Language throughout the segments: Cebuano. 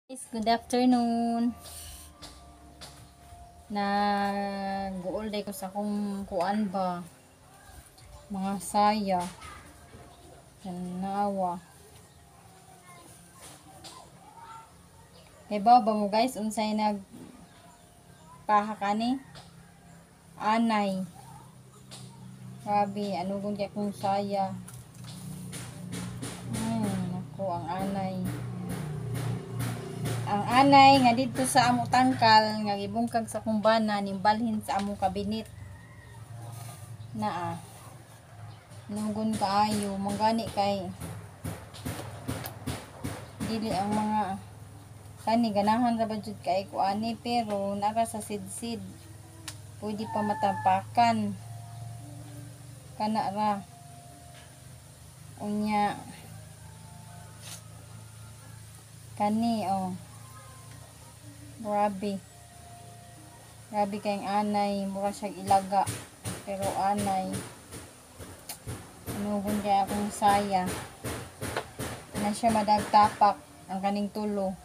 Guys, good afternoon. Nag-uol ko sa akong kuan ba. Mga saya. Tanawa. Diba ba mo guys, unsay nag paha kani? Anay. Grabe, ano kung kay kong saya. Ay, naku, ang anay. Ang anay nga didto sa amo tangkal nga gibungkag sa kumbana nimbalhin sa among kabinet. Naa. Nugon kaayo manggani kay dili ang mga kani ganahan ra ba jud kay ko ani, pero nara sa sidsid pwede pa matapakan kana ra. Unya kani, oh, grabe, grabe kayong anay, mura siyang ilaga pero anay. Anugon kay akong saya na siya madagtapak ang kaning tulo,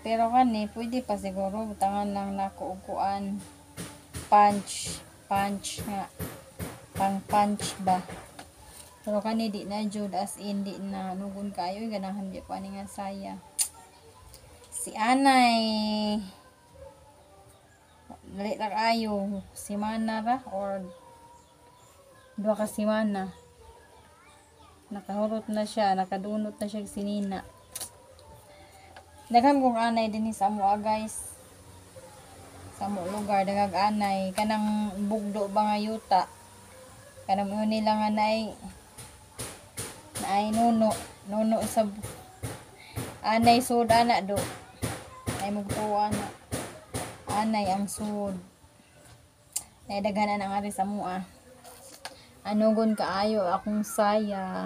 pero kani pwede pa siguro butangan lang nako og kuan, punch, punch nga pang punch ba. Pero kani di na jud, as in di na, nugon kayo, ganahan di ko ani nga saya. Si anay dali ra kaayo, simana ra or duha ka simana, nakahurot na siya, nakadunot na siya sinina. Daghan kong anay dinhi sa amoa guys, sa amo lugar dagag anay, kanang bugdo ba nga yuta, kanang yun nila nga naay naay nuno nuno sa anay sud ana do ay mugtuwa na anay ang sud. Nay daghan na ang ari sa amoa. Anugon kaayo akong saya.